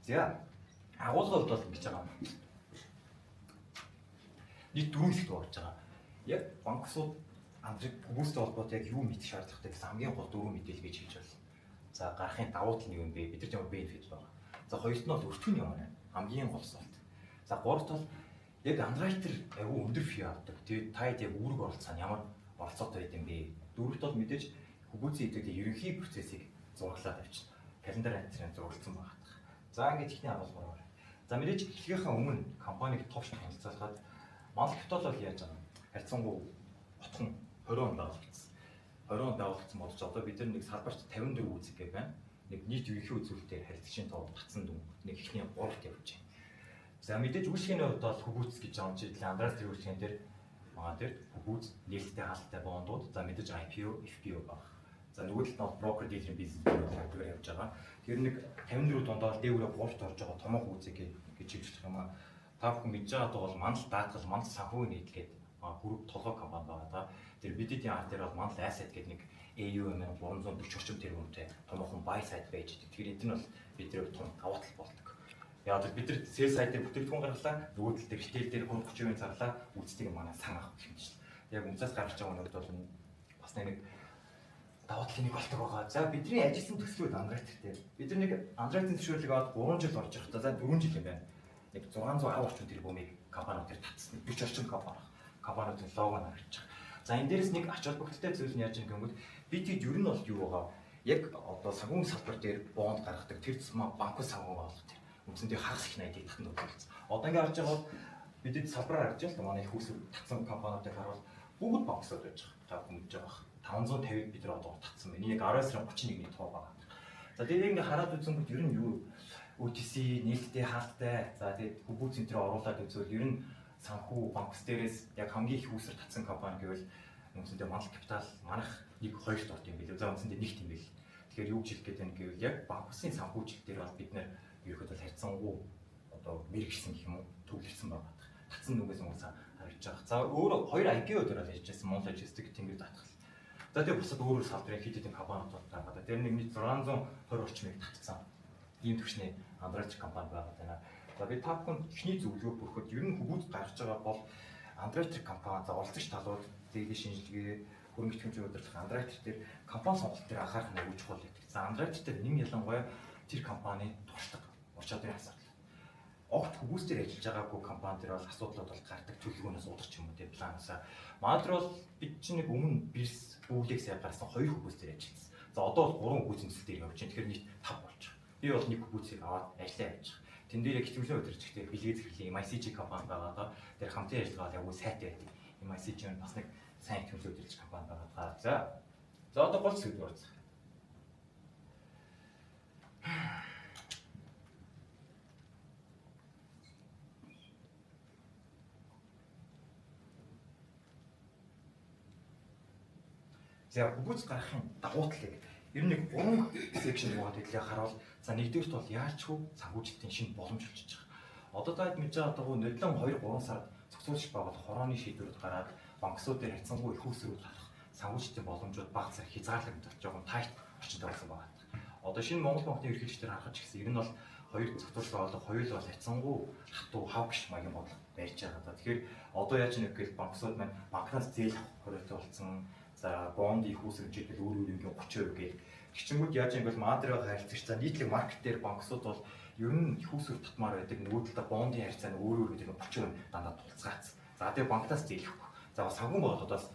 За агуулгын хувьд бол ингэж байгаа юм. Нийт дөрвөн хэсэгт орж байгаа. Яг банксууд андрыг хүмүүстэй холбоотой яг юу мэдэх шаардлагатай гэсэн хамгийн гол дөрвөн мэдээлэл гэж хэлж байна. За гарахын давуу тал нь юу юм бэ? Бид нар ямар benefit байгаа. За хоёрт нь бол өртгөн ямар байна? Хамгийн гол суулт. За гуравт бол яг underwriter айгүй өндөр fee авдаг. Тэгээд та хэд яг үүрэг оролцоо нь ямар оролцоотой байд юм бэ? Дөрөвт бол мэдээж хөгөөцийн хэдүүдийн ерөнхий процессыг зураглаад авчина. Календар антрын зурагласан байгаа. За ингээд ихний агуулгаар. За мэдээж эхлэхийнхээ өмнө компаниг товч танилцуулахад Монгол Капитал бол яаж байгаа юм? Харьцангуй отхон 20 он байгуулагдсан. 20 он байгуулагдсан болж одоо бид нар нэг салбарт 54 үүсэг гэх байна. Нэг нийт ерөнхий үзүүлэлтээр харилцагчийн тоо татсан дүн нэг ихний 3-т явж байна. За мэдээж үйлчлэгээний хувьд бол хөгөөц гэж байгаа юм чи Андраас тэр үйлчлэгээн дээр байгаа тэр хөгөөц нээлттэй хаалттай бондууд за мэдээж IPO, FPO баг. За нөгөө талд нь бол брокер дилерийн бизнес гэдэг явж байгаа. Тэр нэг 54 дундаа л дээгүүрээ 3-т орж байгаа томоохон үзэг гэж хэлж болох юм аа. Та бүхэн мэдж байгаа бол мандал даатгал, мандал санхүүгийн нийтлгээд групп толгой компани байгаа да. Тэр бидний арт дээр бол мандал asset гэдэг нэг AUM нь 340 орчим тэрбумтай томоохон buy side байж байгаа. Тэгэхээр энэ нь бол бидний том давуу тал болдог. Яг л бид нар sell side дээр бүтээгдэхүүн гаргалаа, нөгөө тал дээр retail дээр 30% зарлаа, үйлчлэг манай сан авах гэх юм шиг. Яг үнцээс гаргаж байгаа өнөд бол бас нэг давуу талын нэг болдог байгаа. За бидний ажилласан төслүүд underwriter дээр. Бид нар нэг underwriter-ийн зөвшөөрлийг аваад 3 жил орж явахдаа за 4 жил юм байна. Нэг 610 орчим тэрбумыг компаниуд дээр татсан. 40 орчим компани. Компаниудын лого нь харагдаж байгаа. За энэ дээрээс нэг ач холбогдолтой зүйл нь яаж юм гэнгүүт бид хэд ер нь бол юу байгаа? Яг одоо санхүүгийн салбар дээр бонд гаргадаг тэр тусмаа банк санхүү байгуулах тэр. Үндсэндээ хагас их найдыг татна үзүүлсэн. Одоо ингээ харж байгаа бол бид салбараар харж байгаа л манай их үүсвэр татсан компаниудыг харуул бүгд банксууд байж байгаа. Та бүхэн мэдж байгаа. 550 бид нар одоо татсан байна. Яг 10 сарын 31-ний тоо байгаа. За тэгээд ингээ хараад үзэнгүүт ер нь юу OTC нээлттэй хаалттай. За тэгээд хөвгүү центрээр оруулаад үзвэл ер нь санхүү банкс дээрээс яг хамгийн их үүсвэр татсан компани гэвэл үндсэндээ Монгол Капитал манайх 1 2-т орд юм билүү. За үндсэндээ нэгт юм бил. Тэгэхээр юу гэж хэлэх гээд байна гэвэл яг банксын санхүүжилт дээр бол бид нэр ерөөхдөө харьцангуй одоо мэрэгсэн гэх юм уу төвлөрсөн байгаа. Татсан нүгээс угаасаа харагдаж байгаа. За өөр хоёр IPO дээр бол ярьж байсан Монгол Logistics Тэнгэр даатгал. За тэгээ бусад өөр өөр салбарын хэд хэдэн компаниуд байгаа. Тэр нэг нийт 620 орчмыг татсан. Ийм түвшний underwriter компани байгаа даа. За би та бүхэнд эхний зөвлөгөө өгөхөд ер нь хөгүүд гарч байгаа бол underwriter компани за оролцогч талууд зээлийн шинжилгээ, хөрөнгө итгэмжийн удирдлага underwriter дээр компани сонголт дээр анхаарах нь аюул чухал гэдэг. За underwriter дээр нэг ялангуяа тэр компани туршлага, ур чадварын асуудал. Огт хөгөөс дээр ажиллаж байгаагүй компани дээр бол асуудлууд бол гардаг төлөвлөгөөнөөс удах ч юм уу те планаасаа. Манай дээр бол бид чинь нэг өмнө бирс бүүглийг сайн гарсан хоёр хөгөөс дээр ажилласан. За одоо бол 3 хөгөөс төсөл дээр явж байна. Тэгэхээр нийт 5 болж байгаа. Би бол нэг хөгөөсийг аваад ажиллаа явж байгаа. Тэн дээр яг итгэмжлэн удирдахтай бэлгээ захирлын MICG компани байгаа даа. Тэр хамтын ажиллагаа бол яггүй сайтай байдаг. MICG нь бас нэг сайн итгэмжлэн удирдах компани байгаа даа. За. За одоо гол зүйл орцох. За хөгөөц гаргахын давуу талыг ер нь нэг гурван section яваад идлээ харуул. За нэгдүгüрт бол яалчгүй санхүүжилтийн шинэ боломж олчиж байгаа. Одоо та хэд мэдж байгаа дагуу нодлон 2 3 сард зохицуулах байгуул хорооны шийдвэрүүд гараад банксууд дээр харьцангуй их үүсвэрүүд гарах санхүүжилтийн боломжууд бага зэрэг хязгаарлагдаж байгаа юм тайт орчинд болсон байгаа. Одоо шинэ Монгол банкны ерөнхийлөгчдөр харахад ч гэсэн ер нь бол хоёр зохицуулах байгууллага хоёул бол харьцангуй хатуу хав гиш маягийн бодлого барьж байгаа. Тэгэхээр одоо яаж нэг гэвэл банксууд маань банкнаас зээл авах хориотой болсон. За бонд их үүсгэж өөр өөр юм 30% гээл. Тэгчингүүд яаж юм бол маа дээр байгаа харилцагч за нийтлэг маркет дээр банксууд бол ер нь их үүсвэр татмаар байдаг. Нөгөө талдаа бондын харьцаа нь өөр өөр гэдэг 30% дандаа тулцгаацсан. За тэгээ банкнаас зээлэхгүй. За санхүү байгууллагуудаас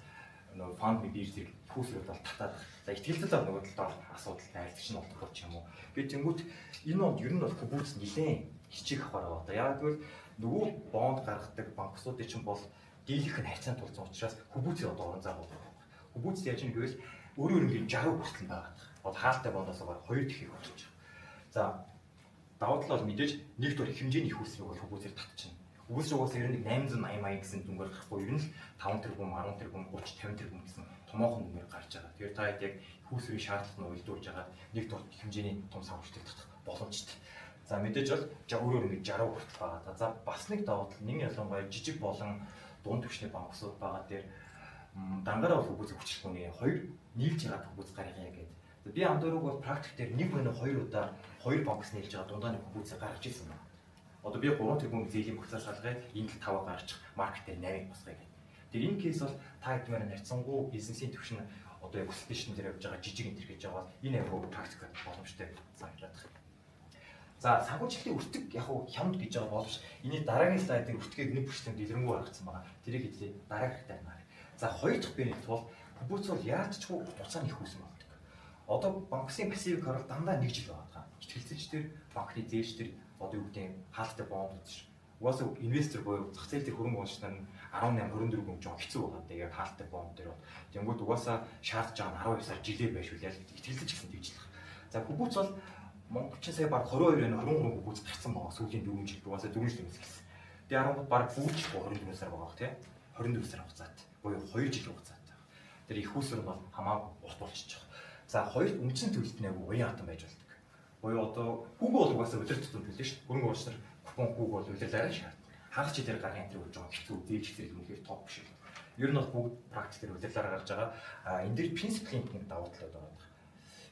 нөгөө фонд бирж зэрэг их үүсвэрүүд бол татаад. За ихтгэлцэл бол нөгөө талдаа асуудал харилцагч нь болдгоо ч юм уу. Гэт тэнгүүт энэ онд ер нь бол хөвүүц нилээн хичээх авахар байгаа. Одоо яг гэвэл нөгөө бонд гаргадаг банксуудын чинь бол дийлэх нь харьцаанд тулцсан учраас хөвүүцээ одоо орон зай болгох. Хөвүүц яаж юм гэвэл өөрөө өөрийн 60 хүртэл байгаа. Бол хаалтай бондоос баг 2 дахийг болж байгаа. За давуу тал бол мэдээж нэг дор их хэмжээний их үүсвэрийг бол хөвүүцээр татчихна. Хөвүүц угаасаа ер нь 880 маяг гэсэн дүнгээр гарахгүй ер нь л 5 тэрбум, 10 тэрбум, 30, 50 тэрбум гэсэн томоохон дүнгээр гарч байгаа. Тэгэхээр та хэд яг их үүсвэрийн шаардлага нь уялдуулж байгаа нэг дор их хэмжээний том санхүүжилтийг татах боломжтой. За мэдээж бол өөрөөр ингэж 60 хүртэл байгаа. За бас нэг давуу тал нэг ялангуяа жижиг болон дунд түвшний банксууд байгаа дээр дангаараа бол хөгөөс хүчлэхгүй нэ. Хоёр нийлж яагаад хөгөөс гаргая гэдэг. Би андуурыг бол практик дээр нэг буюу хоёр удаа хоёр банкс нийлж байгаа дундаа нэг хүүцээ гаргаж ирсэн байна. Одоо би 3 тэрбум зээлийн багцаас салгая, энд л 5 гаргачих, маркет дээр 8-ыг босгоё гэх. Тэр энэ кейс бол та хэдмээр нарцсангуу бизнесийн түвшин одоо яг өсөлтийн дээр явж байгаа жижиг энэ төр гэж байгаа бол энэ айгүй практик боломжтой санагдаад байна. За, санхүүжилтийн өртөг яг уу хямд гэж байгаа боловч энэний дараагийн слайд дээр өртгийг 1% дэлгэрэнгүй гаргацсан байгаа. Тэрийг хэдий дараагийн хэрэгтэй байна. За, хоёр дахь benefit бол хөвүүц бол яаж ч урт хугацааны их үүсэн болдог. Одоо банксын пассивыг харвал дандаа нэг жил байгаа. Итгэлцэлч дээр, банкны зээлч дээр, одоо юу гэдэг юм, хаалттай бонд үзэж. Угаасаа инвестор буюу зах зээл дээр хөрөнгө оруулагч нар нь 18 24 хүн жоо хэцүү байгаа даа, яг хаалттай бонд дээр бол. Тэнгүүд угаасаа шаардж байгаа нь 12 сар жилээр байшуулъя л итгэлцэж гэсэн тэгж л. За, хөвүүц бол Монголчин сая баг 22 23 хөвүүц гарсан байгаа сүүлийн 4 жил. Угаасаа 4 жил өмнө эхэлсэн. Тэгээ 10 баг бүүжихгүй 24 сар байгаа бох тий. 24 сар хугацаатай. Буюу 2 жил хугацаатай. Тэр их усүр нь бол хамаагүй урт болчихж байгаа. За, хоёр үндсэн төлөлт нь айгүй уян хатан байж болдог. Буюу одоо хүүгөө бол угаасаа удирд тутам төлнө шүү дээ. Хөрөнгө оруулагч нар купон хүүг бол удирлаарай шаарддаг. Хагас жилээр гарын энэ төр жоо хэцүү, зээлж зэрэг үнэхээр топ биш л. Ер нь бол бүгд практик дээр удирлаараа гарч байгаа. А энэ дэр принциплийн нэг давуу талууд байгаа.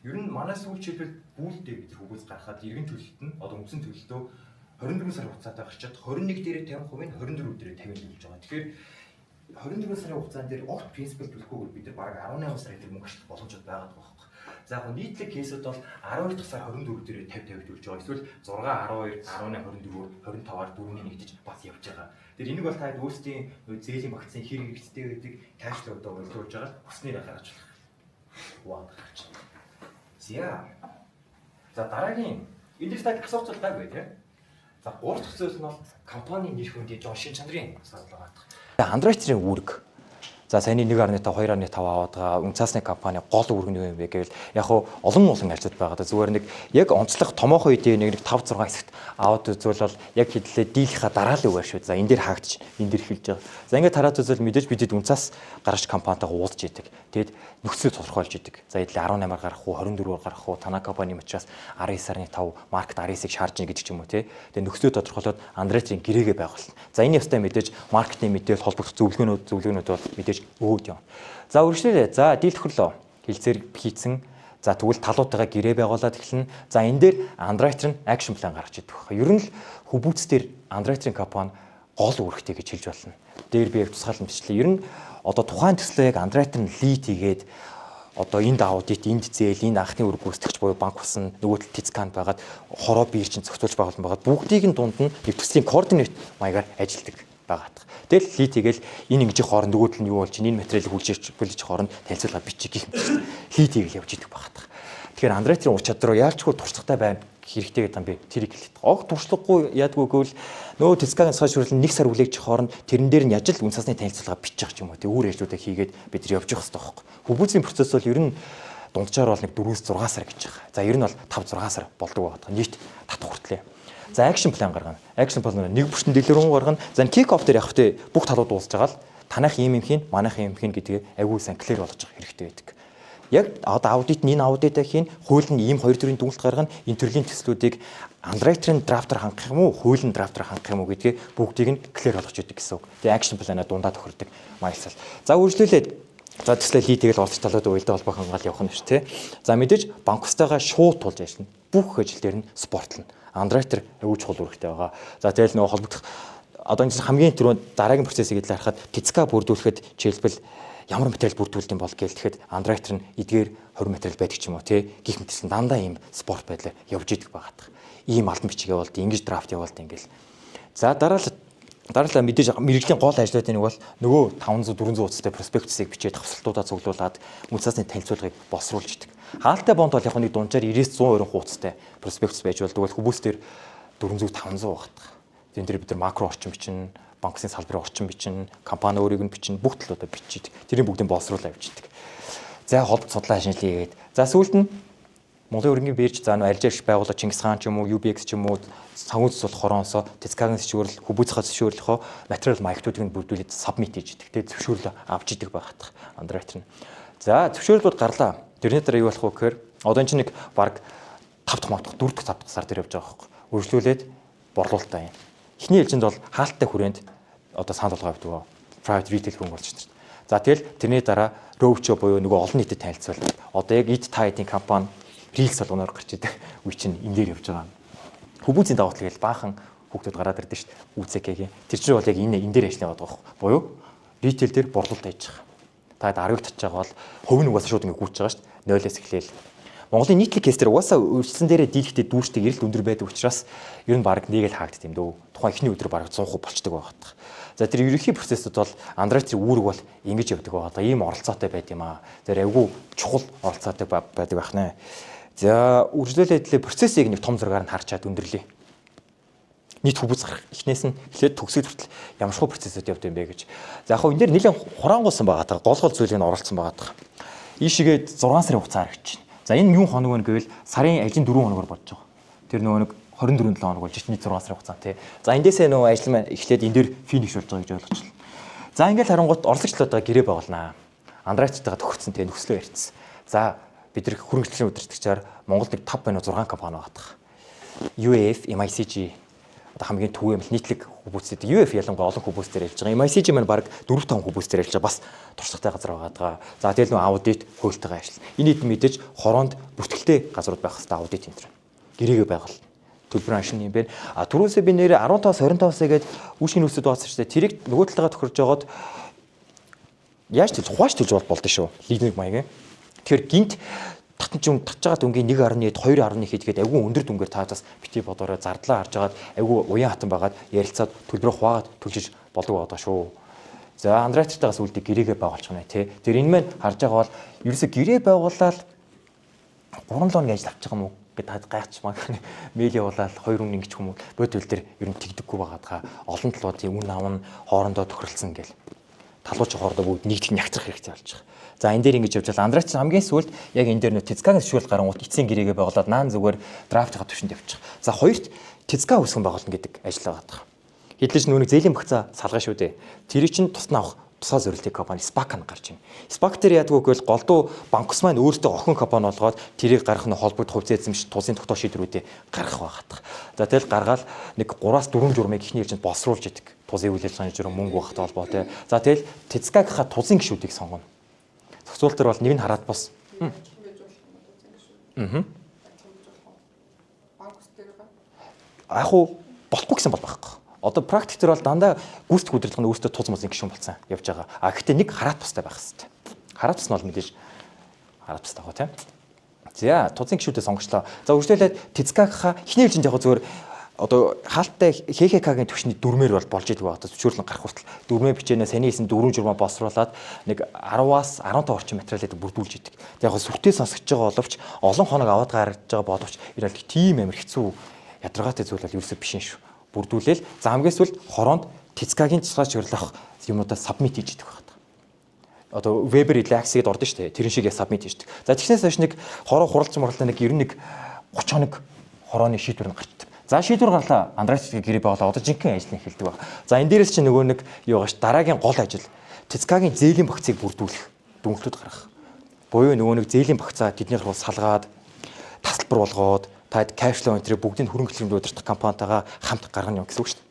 Ер нь манай сүүл жишээлбэл бүлдээ бид хүүгээс гаргахад иргэн төлөлт нь одоо үндсэн төлөлтөө 24 сарын хугацаатай гарчаад 21 дээрээ 50%, 24 дээрээ 50 төлж байгаа. Тэгэхээр 24 сарын хугацаан дээр огт принципл төлөхгүйгээр бид нар бараг 18 сарын тэр мөнгө ашиглах боломжтой байгаад байгаа байхгүй. За, яг нийтлэг кейсүүд бол 12 дахь сар 24 дээрээ 50 50 төлж байгаа. Эсвэл 6 12 18 24 25-аар 4-ний нэгдэж бас явж байгаа. Тэр энийг бол та өөрсдийн зээлийн багцын хэр хэрэгцтэй байдаг cash flow-доо уялдуулж байгаа л хүснээр гаргаж болох. Вау, гарч. За. За, дараагийн энэ дэр та асуух зүйл гайгүй тий. За, гурав дахь зүйл нь бол компани нэр хүндийн жоо шин чанарын асуудал байгаа. Underwriter-ийн үүрэг. За, саяны 1.5 2.5 аваад байгаа үнэ цаасны компани гол үүрэг нь юу юм бэ гэвэл яг хуу олон олон ажлууд байгаа. Зүгээр нэг яг онцлог томоохон үеийн нэг 5 6 хэсэгт аваад үзвэл бол яг хэдлээ дийлийнхаа дараа л үгээр шүү. За, энэ дээр хаагдчих, энэ дээр эхэлж байгаа. За, ингээд хараад үзвэл мэдээж бидэд үнэ цаас гаргаж компанитайгаа уулзж идэг. Тэгэд нөхцөл тодорхойлж идэг. За, хэдлээ 18-аар гарах уу, 24-аар гарах уу, танай компани учраас 19.5 market 19-ыг шаардж гэдэг ч юм уу тий. Тэгээ нөхцөл тодорхойлоод underwriter-ийн гэрээгээ байгуулна. За, энэ ёстой мэдээж маркетинг мэдээлэл холбогдох зөвлөгөөнүүд бол мэдээж өөд юм. За, үргэлжлүүлээ. За, дийл тохирлоо. Хилцээр хийцэн. За, тэгвэл талуутайгаа гэрээ байгуулад эхэлнэ. За, энэ дээр underwriter нь action plan гаргаж идэх байх. Ер нь л хөвүүц дээр underwriter-ийн компани гол үүрэгтэй гэж хэлж болно. Дээр би яг тусгаалan бичлээ. Ер нь одоо тухайн төслөө яг underwriter нь lead хийгээд одоо энд аудит, энд зээл, энд анхны үүрэг гүйцэтгэгч буюу банк болсон, нөгөө тал Тецканд байгаад хороо биер чинь зохицуулж байгуулсан байгаад бүгдийг нь дунд нь нэг төслийн coordinate маягаар ажилладаг байгаа. Тэгэл lead хийгээл энэ ингэж хооронд нөгөө тал нь юу болж энэ материалыг хүлээж хүлээж хооронд танилцуулга бичих гэх мэт lead хийгээл явж идэг байгаа. Тэгэхээр underwriter-ийн ур чадвар яалчгүй туршлагатай байна хэрэгтэй гэдэг юм би тэрийг хэлээд. Огт туршлагагүй яадгүй гэвэл нөгөө Тецкагийн цай шүрэл нэг сар хүлээгч хооронд тэрэн дээр нь яж л үн цасны танилцуулга бичих ч юм уу. Тэг өөр ажлуудаа хийгээд бид нар явж явах хэрэгтэй байхгүй. Хөвгүүцийн процесс бол ер нь дунджаар бол нэг 4-6 сар гэж байгаа. За, ер нь бол 5 6 сар болдог байгаа. Нийт татах хүртлээ. За, action plan гаргана. Action plan нэг бүртэн дэлгэрэнгүй гаргана. За, kick off дээр явах тэ бүх талууд дуусж байгаа л танайх ийм юм хийн, манайх ийм хийн гэдгээ агүй сайн clear болгож явах хэрэгтэй байдаг. Яг одоо аудит нь энэ аудитаа хийн, хууль нь ийм хоёр төрлийн дүгнэлт гаргана, энэ төрлийн төслүүдийг underwriter-ын draft-аар хангах юм уу, хуулийн draft-аар хангах юм уу гэдгээ бүгдийг нь clear болгож идэг гэсэн үг. Тэгээ action plan-а дундаа тохирдог маягсал. За, үргэлжлүүлээд, за, төслөө lead тэгэл оролцож талууд уялдаа холбоо хангаал явах нь шүү дээ. За, мэдээж банкустайгаа шууд тулж ажиллана. Бүх ажил дээр нь support-лно. Underwriter аюул чухал үүрэгтэй байгаа. За, тэгэл нөгөө холбогдох одоо энэ хамгийн түрүүнд дараагийн процессыг хэлээ харахад ТЦК бүрдүүлэхэд жишээлбэл ямар материал бүрдүүлдэг юм бол гээл тэгэхэд underwriter нь эдгээр 20 материал байдаг ч юм уу тий гих мэтсэн дандаа ийм support байдлаар явж идэг байгаа. Ийм алтан бичиг явуулд, ингэж draft явуулд ингээл. За, дараалал мэдээж мэрэгжлийн гол ажлуудын нэг бол нөгөө 500 400 хуудастай prospectus-ыг бичээд хавсалтуудаа цуглуулад үн цаасны танилцуулгыг боловсруулж идэг. Хаалтай бонд бол яг нэг дунджаар 90-120 хуудастай prospectus байж болдог бол хөвүүс дээр 400 500 багтах. Тэн дээр бид нар макро орчин бичнэ, банкны салбарын орчин бичнэ, компани өөрийг нь бичнэ, бүх талуудаа бичиж. Тэрийн бүгдийг боловсруулаад явж идэг. За, холбогд судлаа шинжилгээ хийгээд. За, сүүлд нь Монголын хөрөнгийн бирж, за, нөө альж байгууллага Чингис хаан ч юм уу, UBX ч юм уу, санхүү засвал хороонсоо ТЦК-гийн зөвшөөрөл, хөвүүцийнхаа зөвшөөрлөхөө материал маягтуудыг нь бүрдүүлээд submit хийж идэг. Тэгээ зөвшөөрөл авч идэг байгаах underwriter нь. За, зөвшөөрлүүд гарлаа. Тэрний дараа юу болох вэ гэхээр одоо энэ чинь нэг баг 5 дахь мавдах 4 дахь 5 дахь сар дээр явж байгаа байхгүй. Үргэлжлүүлээд борлуулалтаа юм. Эхний ээлжинд бол хаалттай хүрээнд одоо санал болгоо явдаг. Private retail хөрөнгө оруулагч нар. За тэгэл тэрний дараа roadshow буюу нөгөө олон нийтэд танилцуул. Одоо яг эд та хэдийн компани reels болгоноор гарч идэг үе чинь энэ дээр явж байгаа. Хүмүүцийн давуу тал гэж баахан хүүхдүүд гараад ирдэ шүү дээ. ҮЦК-гийн. Тэр чинь бол яг энэ дээр ажиллаж байгаа байхгүй. Буюу retail дээр борлуулалт хийж байгаа. Та 10-ыг татж байгаа бол хувь нь угаасаа шууд ингэ гүйж байгаа шүү дээ. 0-ээс эхлээл. Монголын нийтлэг case дээр угаасаа урьдчилсан дээрээ дийлэхдээ дүүрчдэг эрэлт өндөр байдаг учраас ер нь баг нэг л хаагдд юм дөө. Тухайн эхний өдөр баг 100% болчдөг байгаа. За тэр ерөнхий процессууд бол underwriter ийн үүрэг бол ингэж явдаг байгаа. Ийм оролцоотой байд юм аа. Тэр айгүй чухал оролцоотой байдаг байх нэ. За үргэлжлүүлээд лээ процессыг нэг том зургаар нь харчаад өндөрлөе. Нийт хөвөз гарах эхнээс нь эхлээд төгсгөл хүртэл ямар шхуу процессууд явд юм бэ гэж. За яг хөө энэ дээр нэлээд хураангуулсан байгаа та. Гол гол зүйлийг нь оролцсон байгаа та. Ийшээгээ 6 сарын хугацаа харагч байна. За энэ юун хоног вэ гэвэл сарын ажлын 4 хоногор бодож байгаа. Тэр нөгөө нэг 24 7 хоног болж нийт 6 сарын хугацаа тий. За эндээсээ нөгөө ажил маань эхлээд энэ дээр finish болж байгаа гэж ойлгочлаа. За ингээл харангуут орлогчлолтойгоо гэрээ байгуулнаа. Underwriter тайгаа тохирцсон тий нөхцлөө ярьцсан. За бид нар хөрөнгөчлөлийн удирдагчаар Монголд нэг 5 байна уу 6 компани байгаа. UF, MICG одоо хамгийн түгээмэл нийтлэг хөвүүцүүд UF ялангуяа олон хөвүүц дээр ярьж байгаа. MICG маань баг 4 5 хөвүүц дээр ярьж байгаа. Бас туршлагатай газар байгаа даа. За тэгэл нөө аудит хуультайгаа ажиллана. Энэ хэд мэдээж хороонд бүртгэлтэй газрууд байх хэвээр аудит энэ төр. Гэрээгээ байгуул. Төлбөрийн ашиг юм байна. А түрүүнсээ би нэрээ 15-аас 25 сая гээд үүшгийн нөөцөд баасан шүү дээ. Тэрийг нөгөө талтайгаа тохирж жагаад яаж төлж хувааж төлж болдсон шүү. Лидинг маяг. Тэгэхээр гинт татан ч юм татж байгаа дүнгийн 1.1 2.1 хийдгээд айгүй өндөр дүнгээр таажаас бити бодороо зардлаа харж агаад айгүй уян хатан байгаад ярилцаад төлбөрөө хуваагаад төлжиж болдог байгаа шүү. За underwriter тайгаас үлдээ гэрээгээ байгуулчих нэ тий. Тэр энэ маань харж байгаа бол ерөөсө гэрээ байгуулаад 3 7 хоног ажил авчих юм уу гэд та гайхчих магадгүй. Мэйл явуулаад 2 үн ингэж юм уу. Бод хөл дээр ер нь тэгдэггүй байгаа даа. Олон талуудын үн ав нь хоорондоо тохиролцсон гэл. Талууч хоорондоо бүгд нэгдэх нь ягтрах хэрэгтэй болж байгаа. За энэ дээр ингэж явж байгаа. Underwriter хамгийн сүүлд яг энэ дээр нөө ТЦК-гийн зөвшөөрөл гарангуут эцсийн гэрээгээ байгуулад наан зүгээр draft ын түвшинд явчих. За хоёрт ТЦК үүсгэн байгуулна гэдэг ажил байгаа. Хэдлэж нүг зээлийн багцаа салгана шүү дээ. Тэрийг чинь тусна авах тусгай зорилтын компани SPAC нь гарч байна. SPAC дээр яадаг вэ гэвэл голдуу банкус маань өөртөө охин компани болгоод тэрийг гаргах нь холбогдох хувьцаа эзэмш тулсын тогтоох шийдвэрүүдээ гаргах байгаатах. За тэгэл гаргаал нэг 3-аас 4 журмыг эхний ээлжинд боловсруулж идэг. Тулсын үйл ажиллагааны журам мөнгө багтай холбоотой. За тэгэл ТЦК-гийнхаа тулсын гишүүдийг сонгоно. Зохицуул төр бол нэг нь хараад бос. Аа. Яг уу болохгүй гэсэн бол байхгүй. Одоо практик төр бол дандаа гүйцэтгэх удирдлага нь өөртөө туз музын гишүүн болсон явж байгаа. А гэхдээ нэг хараат тустай байх хэрэгтэй. Хараат тус нь бол мэдээж хараат тустай байгаа тийм. За тузын гишүүдээ сонгочлоо. За үргэлжлүүлээд ТЦК-ийнхаа эхний ээлжинд яг зүгээр одоо хаалттай ХХК-гийн түвшний дүрмээр бол болж идэг байгаа. Зөвшөөрлөн гарах хүртэл дүрмээ бичээнэ саний хийсэн дөрвөн журмаа боловсруулад нэг 10-аас 15 орчим материалыг бүрдүүлж идэг. Тэг яг сүртэй сонсогдож байгаа боловч олон хоног аваад гарч байгаа боловч энэ бол тийм амар хэцүү ядаргаатай зүйл бол ерөөсөө биш юм шүү. Бүрдүүлээл за хамгийн сүүлд хороонд ТЦК-гийн тусгай чиглэл авах юмнуудаа submit хийж идэг байна. Одоо Weber Relax-д ордон шүү дээ. Тэрэн шиг submit хийждэг. За тэгснээс хойш нэг хороо хуралж мурлаа нэг 91 30 хоног хорооны шийдвэр нь гарчдаг. За шийдвэр гарлаа. Underwriter гэрээ байгуулаа. Одоо жинхэнэ ажил нь эхэлдэг баг. За энэ дээрээс чи нөгөө нэг юу байгаа ш дараагийн гол ажил ТЦК-гийн зээлийн багцыг бүрдүүлэх, дүнэлтүүд гаргах. Буюу нөгөө нэг зээлийн багцаа тэдний гаруул салгаад тасалбар болгоод та cash flow энэ бүгдийг хөрөнгө хөтөлбөрөнд удирдах компанитайгаа хамт гаргана юм гэсэн үг шүү дээ.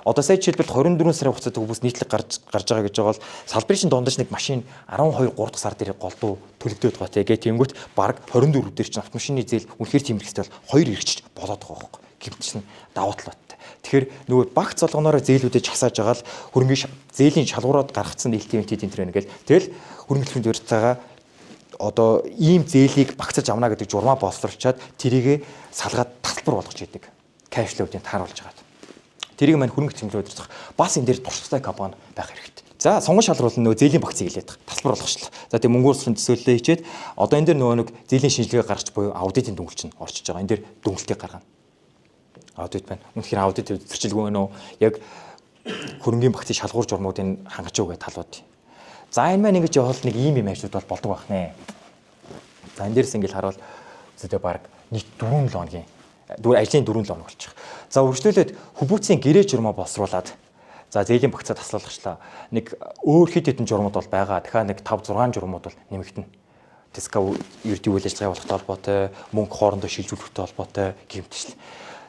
Одоо сая жишээлбэл 24 сарын хугацаанд хүмүүс нийтлэг гарч гарч байгаа гэж байгаа бол салбарын чинь дундаж нэг машин 12 3 дахь сар дээр голдуу төлөгдөөд байгаа те. Тэнгүүт баг 24 дээр чинь автомашины зээл үнэхээр тийм хэрэгтэй бол хоёр эргэжиж болоод байгаа байхгүй. Гэмтсэн давуу талуудтай. Тэгэхээр нөгөө багц болгоноороо зээлүүдэд часааж байгаа л хөрөнгөний зээлийн шалгуураад гаргацсан LTV энэ төр ингээл тэгэл хөрөнгө хөтөлбөрийн удирдлагаа одоо ийм зээлийг багцаж авна гэдэг журмаа боловсруулчаад тэрийгэ салгаад тасалбар болгож идэг. Cash flow-ыг тааруулж байгаа. Тэрийг маань хөрөнгө хөтөлбөрийн удирдах бас энэ дээр туршлагатай компани байх хэрэгтэй. За сонгон шалруул нь нөгөө зээлийн багцыг хэлээд тасалбар болгочлаа. За тэг мөнгө урсгалын төсөөллөө хичээд одоо энэ дээр нөгөө нэг зээлийн шинжилгээ гаргаж буюу аудитын дүнгэлч нь орчиж байгаа. Энэ дээр дүнгэлтийг гаргана. Аудит байна. Үнэхээр аудит зөрчилгүй нөө яг хөрөнгөний багцыг шалгуур журмуудыг хангаж өгөө талууд. За энэ маань ингэж явбал нэг ийм юм ажлууд бол болдог байх нэ. За энэ дээрс ингэж харуул зөдөө баг нийт 4 7 хоногийн зүгээр ажлын 4 7 хоног болчих. За үргэлжлүүлээд хөвүүцийн гэрээ журмаа боловсруулад за зээлийн багцаа таслуулгачлаа. Нэг өөр хэд хэдэн журмууд бол байгаа. Дахиад нэг 5 6 журмууд бол нэмэгдэнэ. ТСК ердийн үйл ажиллагаа явуулахтай холбоотой, мөнгө хоорондоо шилжүүлэхтэй холбоотой гэмтэрчл.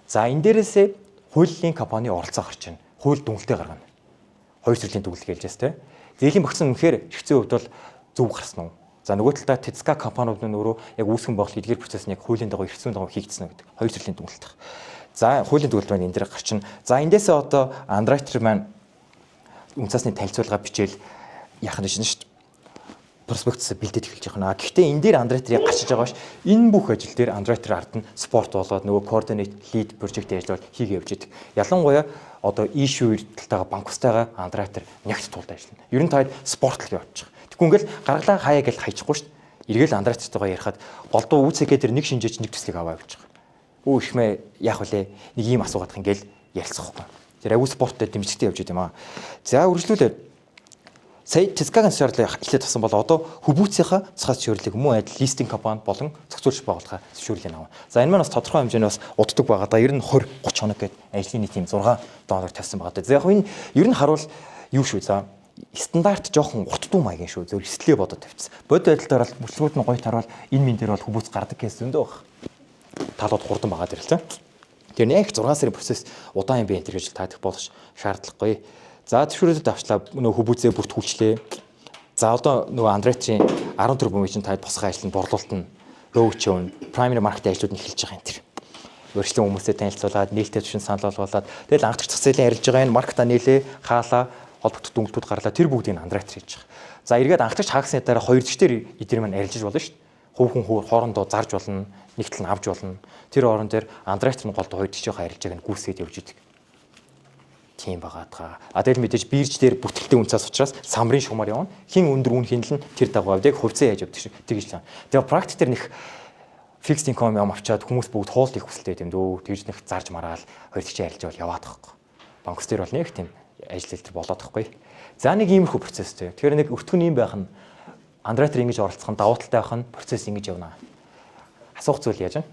За энэ дээрээсээ хуулийн компани оролцоо гарч байна. Хууль дүнэлтээ гаргана. Хоёр төрлийн дүнэлт гэлжээс те. Зээлийн багц нь үнэхээр эрх зүйн хувьд бол зөв гарсан уу? За, нөгөө талдаа Tetska компаниуд нь өөрөө яг үүсгэн байгуулалт эдгээр процесс нь яг хуулийн дагуу, эрх зүйн дагуу хийгдсэн үү гэдэг хоёр төрлийн дүгнэлт. За, хуулийн дүгнэлт маань энэ дээр гарчин. За, эндээсээ одоо underwriter маань үнэ цаасны танилцуулга бичээл яах нь шин шүү дээ, проспектус бэлдээд эхэлж байгаа наа. Гэхдээ энэ дээр underwriter яг гарчиж байгаа ш. Энэ бүх ажил дээр underwriter ард нь support болоод нөгөө coordinate, lead project-ийн ажил бол хийгээ явж идэг. Ялангуяа одоо issue талтайгаа, банкустайгаа underwriter нягт тулд ажиллана. Ер нь таад support л явчих. Тэгэхгүй ингээл гаргалаа хаяа гэж хайчихгүй шүү дээ. Эргээл underwriter тайгаа ярихад голдуу үүсэгээ дээр нэг шинжээч нэг төслийг аваа гэж байгаа. Өө, ихмээ, яах вүлээ, нэг ийм асуугаадах ингээл ярилцах байхгүй. Тэр аягүй support той дэмжигтэй явж идэм аа. За, үргэлжлүүлээд сая Tesca-гийн зөвшөөрлийг эхлээд авсан бол одоо хөвүүцийнхаа цахаас зөвшөөрлийг мөн адил listing компани болон зохицуулж байгуулахаа зөвшөөрлийг авна. За, энэ маань бас тодорхой хэмжээний бас уддаг байгаа да. Ер нь 20 30 хоног гээд ажлын нийт тийм 6 доллар тавьсан байгаа да. За, яг энэ ер нь харуул юу шүү, за, стандарт жоохон уртдуу маягийн шүү. Зөв эрсдлээ бодоод тавьчихсан. Бодит байдлаар бол мөчлөгүүд нь гоё таруул энэ мэн дээр бол хөвүүц гардаг гэсэн зөндөө баг. Талууд хурдан байгаа дэр л та. Тэр нэг 6 сарын процесс удаан юм бэ энэ гэж таадах болох шаардлагагүй. За, зөвшөөрлөд авчлаа, нөгөө хөвүүцээ бүртгүүлчлээ. За, одоо нөгөө underwriter ын 14 бүмийн чинь таад босгох ажил нь, борлуулалт нь, road show, primary market ажлууд нь эхэлж байгаа юм тэр. Урьдчилан хүмүүстэй танилцуулаад, нээлттэй түвшин санал болгуулад, тэгэл анхдагч зах зээлийн арилж байгаа энэ market аа нээлээ, хаалаа, холбогдох дүнэлтүүд гарлаа. Тэр бүгдийг underwriter хийж байгаа. За, эргээд анхдагч хаагсны дараа хоёр зэгчдэр эдгээр маань арилжиж болно шүү дээ. Хувь хүн хөр хоорондоо зарж болно, нэг тал нь авч болно. Тэр орон дээр underwriter нь голдоо хоёр зэгчийн арилжааг нь гүйцгээд явж идэг. Тийм байгаа даа. А тэгэл мэдээж бирж дээр бүртгэлтэй үнцаас учраас самрын шугамар явна. Хин өндөр үн хинлэн тэр дагуу авдаг, хувьцаа яаж явдаг шиг тэгж л. Тэгээ практик дээр нэх fixed income юм авчаад хүмүүс бүгд хоол их хүсэлтэй юм дөө. Тэгж нэг зарж мараал хоёр тэгч арилж бол яваад байхгүй. Банкс дээр бол нэг тийм ажил хэлтэр болоод байхгүй. За, нэг иймэрхүү процесстэй. Тэгэхээр нэг өртгөн юм байх нь underwriter ингэж оролцох нь, давуу талтай байх нь процесс ингэж явна. Асуух зүйл яаж вэ?